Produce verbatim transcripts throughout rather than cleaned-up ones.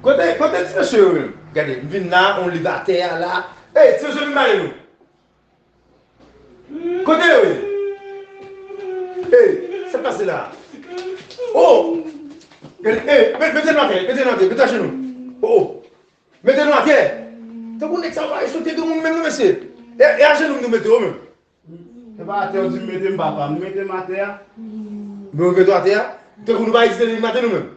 Kote, kote ti mesye yo menm? Gade, m vin la, on liv atè a la. Ey, ti mesye, vin pale nou. Kote yo ye? Ey, sa k pase la? Oh! Gade, ey, met-, mete nou atè, mete nou atè, mete ajenou. Oh, oh. Mete nou atè. Tankou nèg sa yo pa respekte granmoun menm non, mesye. E, e ajenou m nou mete yo menm. Se pa atè w di m mete m, papa. M mete m atè a. Men w mete w atè a? Tankou nou pa egziste depi maten nou menm.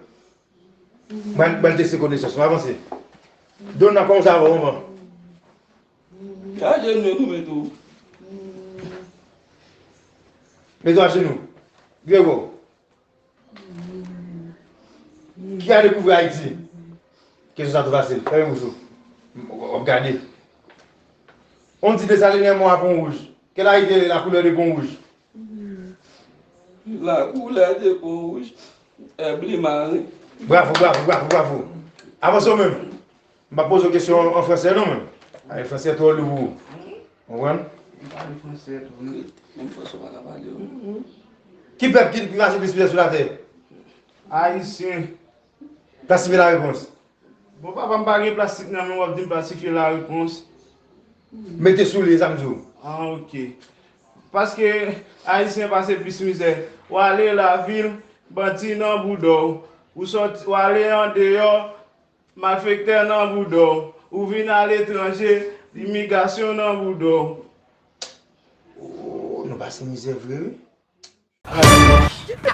Mwen, mwen teste konesans nou, avanse. Donna, kòman sa va, manman? Ajenou nou mete w. Mete w ajenou. Gregò. Ki a dekouvri Ayiti? Kesyon sa tou fasil. Fèmen bouch ou. W ap gade. On dit Desalinens mò a Pon Wouj. Quelle a été la couleur de Pon Wouj? La couleur de Pon Wouj est bleu marin. Bravo, bravo, bravo, bravo. Avanse w menm. M pa poze w kesyon an fransè non menm. Ay, fransè twò lou pou ou. Ou konprann? M pale fransè tou, non. Menm fransè w pa ka pale, wi. Ki pèp ki, ki mache plis mizè sou latè? Ayisyen. Plastifye larepons. Bon, papa, m pa gen plastik nan men w, w ap di m plastifye larepons. Mete sou li, sa m di w. Ah, ok. Paske Ayisyen pase plis mizè. W ale lavil, bandi nan bouda w. Ou sòti, w ale andeyò, malfektè nan bouda w. Ou vin aletranje, imigrasyon nan bouda w. Oh, nou pase mizè vre, wi. Kite